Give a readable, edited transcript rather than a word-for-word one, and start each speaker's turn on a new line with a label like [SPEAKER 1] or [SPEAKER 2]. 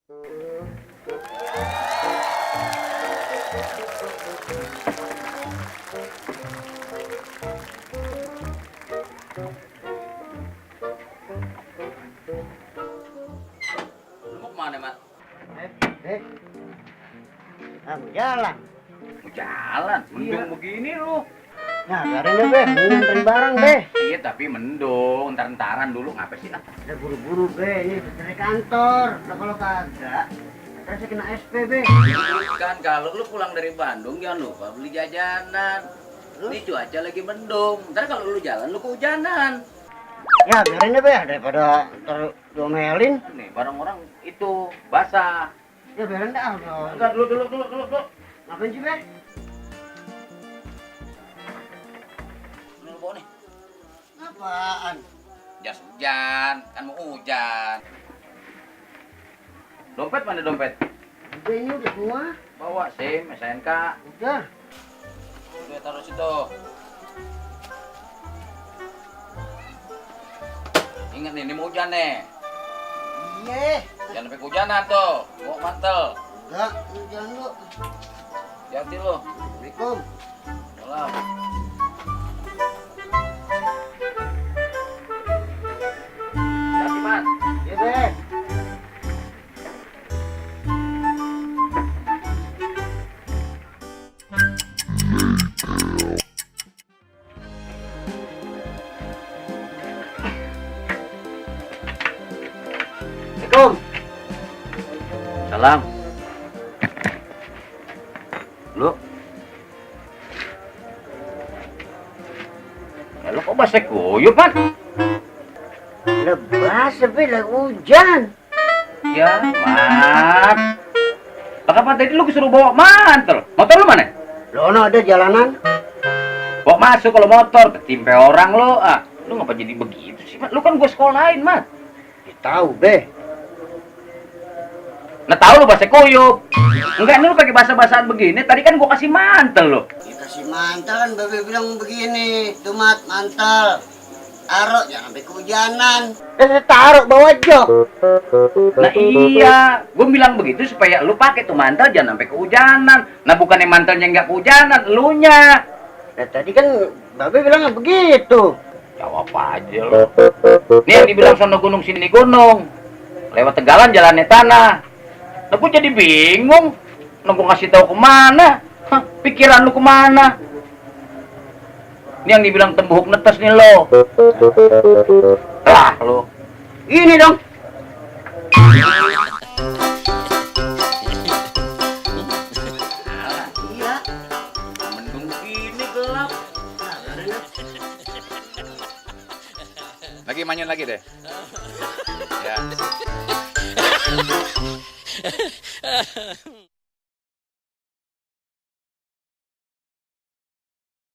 [SPEAKER 1] Lu mau kemana, Mat?
[SPEAKER 2] Mau jalan.
[SPEAKER 1] Mau jalan? Mendung begini lu.
[SPEAKER 2] Nah, biarin deh, Be. Nganterin barang, Be.
[SPEAKER 1] Iya, tapi mendung. Ntar-ntaran dulu. Ngapa sih?
[SPEAKER 2] Udah buru-buru, Be. Ini dari kantor. Nah, kalau kagak, terus kena SP, Be.
[SPEAKER 1] Kan kalau lu pulang dari Bandung, jangan lupa beli jajanan. Ini cuaca lagi mendung. Ntar kalau lu jalan, lu kehujanan.
[SPEAKER 2] Ya, biarin deh, Be. Daripada ntar diomelin.
[SPEAKER 1] Nih, barang orang itu basah.
[SPEAKER 2] Ya, biarin dah.
[SPEAKER 1] Entar dulu.
[SPEAKER 2] Ngapain sih, Be?
[SPEAKER 1] Lu bawa nih.
[SPEAKER 2] Apaan?
[SPEAKER 1] Jas hujan, kan mau hujan. Dompet mana dompet?
[SPEAKER 2] Udah, ini udah semua.
[SPEAKER 1] Bawa SIM, SNK.
[SPEAKER 2] Udah.
[SPEAKER 1] Udah taruh situ. Ingat nih, ini mau hujan nih.
[SPEAKER 2] Iya.
[SPEAKER 1] Jangan sampai kehujanan tuh. Bawa mantel.
[SPEAKER 2] Enggak, lu jalan lu.
[SPEAKER 1] Hati-hati lu.
[SPEAKER 2] Assalamualaikum.
[SPEAKER 1] Salam. Hati-hati, Mat.
[SPEAKER 2] Iya, Be. Assalamualaikum.
[SPEAKER 1] Salam. Lu? Ya lu kok basah kuyup, Mat?
[SPEAKER 2] Lebas, Be, lagi hujan.
[SPEAKER 1] Ya, Mat. Lah kapan tadi lu disuruh bawa mantel? Motor lu mana?
[SPEAKER 2] Lono ada jalanan.
[SPEAKER 1] Bawa masuk kalau motor, ketimpe orang lu. Ah, lu ngapa jadi begitu sih, Mat? Lu kan gue sekolahin, Mat.
[SPEAKER 2] Ya, tahu, Be.
[SPEAKER 1] Nah tahu lu bahasa kuyup. Enggak, ini lu pakai bahasa-bahasaan begini. Tadi kan gua kasih mantel lu.
[SPEAKER 2] Dikasih mantel kan, Babe bilang begini. Tuh, Mat, mantel. Taruh, jangan sampai kehujanan. Taruh, bawa jok.
[SPEAKER 1] Nah iya, gua bilang begitu supaya lu pakai tuh mantel jangan sampai kehujanan. Nah bukannya mantelnya nggak kehujanan, elunya.
[SPEAKER 2] Nah, tadi kan Babe bilang begitu.
[SPEAKER 1] Jawab aja lu. Nih yang dibilang sono gunung sini gunung. Lewat Tegalan jalannya tanah. Nah gua jadi bingung. Nah gua ngasih tahu kemana? Hah, pikiran lu kemana? Ini yang dibilang tembuhuk netes nih lo. Lah lo.
[SPEAKER 2] Ini dong. Iya.
[SPEAKER 1] Mendung gini gelap. Lagi manyun lagi deh. Ya.